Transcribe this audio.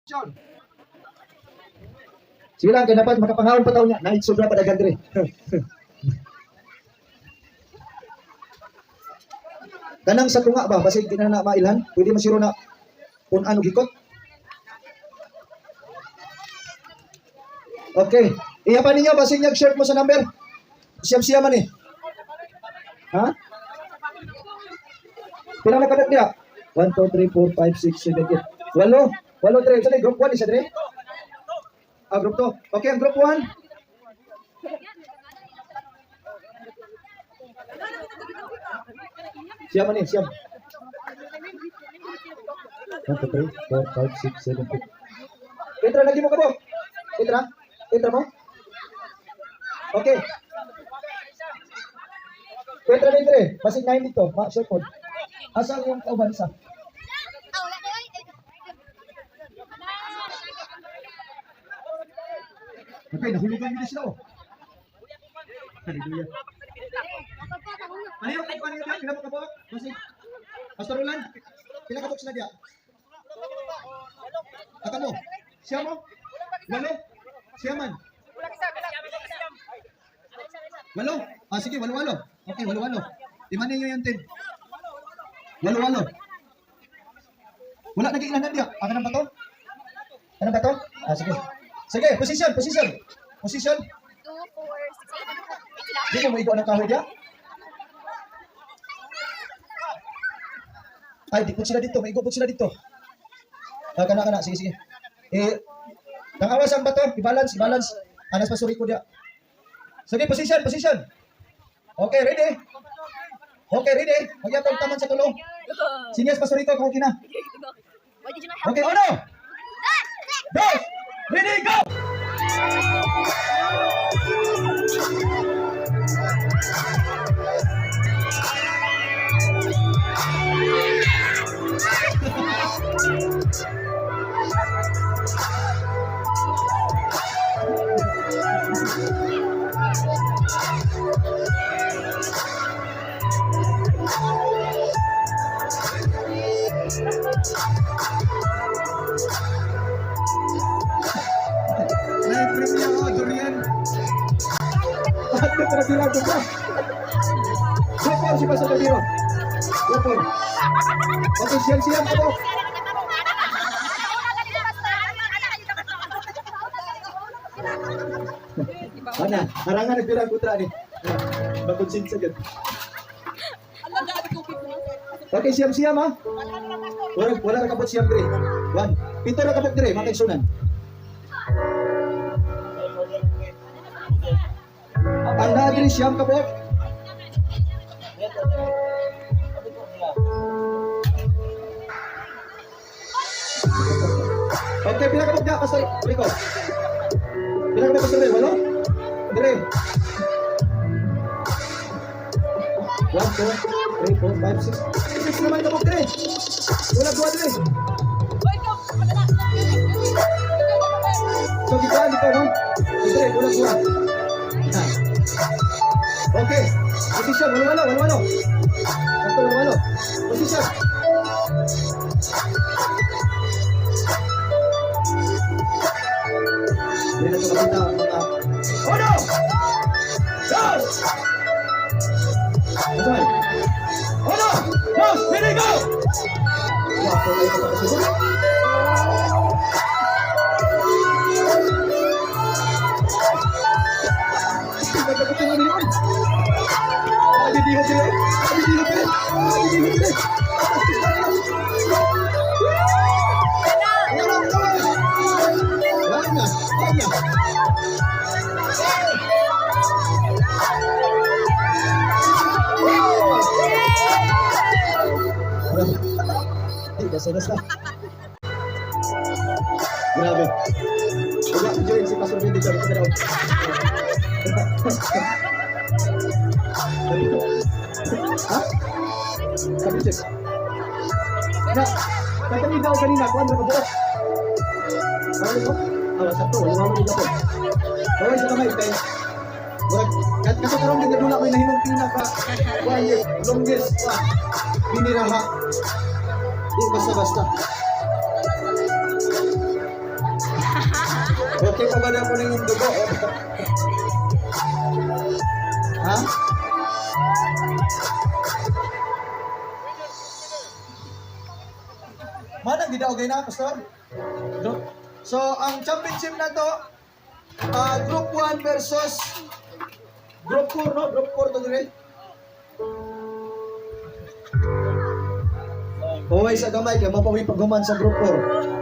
John. Sige lang, kay dapat makapangawon pa taon niya. Naik sobra pa dagan dire. Kanang sa tunga ba, basig di na na mailhan, pwede masiro na kung ano gikot. Okay. Iya pa ninyo, basig nag-shirt mo sa number. Siyam-siya man eh. Ha? Pila na kabuk niya? 1, 2, 3, 4, 5, 6, 7, 8. Walo. Walo, tre. Sa group 1, isa tre? Ah, group 2. Okay, ang group 1. Siyam man eh, siyam. 1, 2, 3, 4, 5, 6, 7, 8. Petra, lagi mo kabuk. Petra? Petra mo? Okay. Petra din tre. Basig 9 dito. Ma, short code. Asa ang iyong kauban isa? Okay, nahulugan nila sila oh. Hallelujah. Ano yung ano yung pila mo kabuk? Basig. Pastor Roland, pila kabuk sila diya? Aka mo? Siya mo? Walo? Siya man? Walo? Ah, sige, walo, walo. Okay, walo, walo. Iman ninyo yung team. Walo, walo. Wala nag-iilanan diya. Aka ng bato? Ano ba to? Ah, sige. Sige, position, position. Position. 2, 4, 6, 8. Di mo maigo ng kahoy diya? Ay, di po sila dito. Maigo po sila dito. Ah, kana, kana. Sige, sige. Eh, tangawas ang bato. I-balance, i-balance. Anas pasuri ko diya. Sige, position, position. Okay, ready? Okay, ready? Magyatong taman sa tulong. Sinyas pasurito kung okay na. Why did you not help? Okay, uno! Dos! Ready, go! Live premiere ko, Durian. Bakit ka bilang ko ba? Gupor si Pastor Ramiro. Gupor. Okay, siyam siyam ako. Ana, harangan nagbilang kutra ni. Bakit sa gyud. Okay, siyam siyam ha. Wala wala ra kabot siyam dire. One. Pito ra kabot dire, mga kaigsunan. Ang naa diri siyam kabot. Okay, pila kabot ka, Pastor Rico? Pila kabot, Pastor Rico? Walo? Dire. 1, 2, 3, 4, 5, 6. Six naman kabot dire. Wala duwa dire. So, gikuan dito, no? Dire, wala duwa. Ha. Okay. Position, walo, walo, walo, walo. Sakto, walo, walo. Position. Hindi na ito makita ang mga... Uno! Dos! Ano? Uno! Dos! Ready, go! Wapo kayo kapag Basta-basta. Grabe. Wala ko join si Pastor Bendy dito. Ha? Sabi check. Na, katong daw kanina, kuan ra ka buok. Ano ko? Ah, sakto, wala mo dito. Wala sa kamay kay Murag kat kato karon din nadula may nahimong pinaka one year longest pa biniraha. Di basta-basta. Okay pa ba na po yung dugo? Ha? Manang gidaogay na, Pastor? No? So, ang championship na to, Group 1 versus Group 4, no? Group 4 to dire. Huway sa gamay, kaya mapawi paghuman sa Group 4.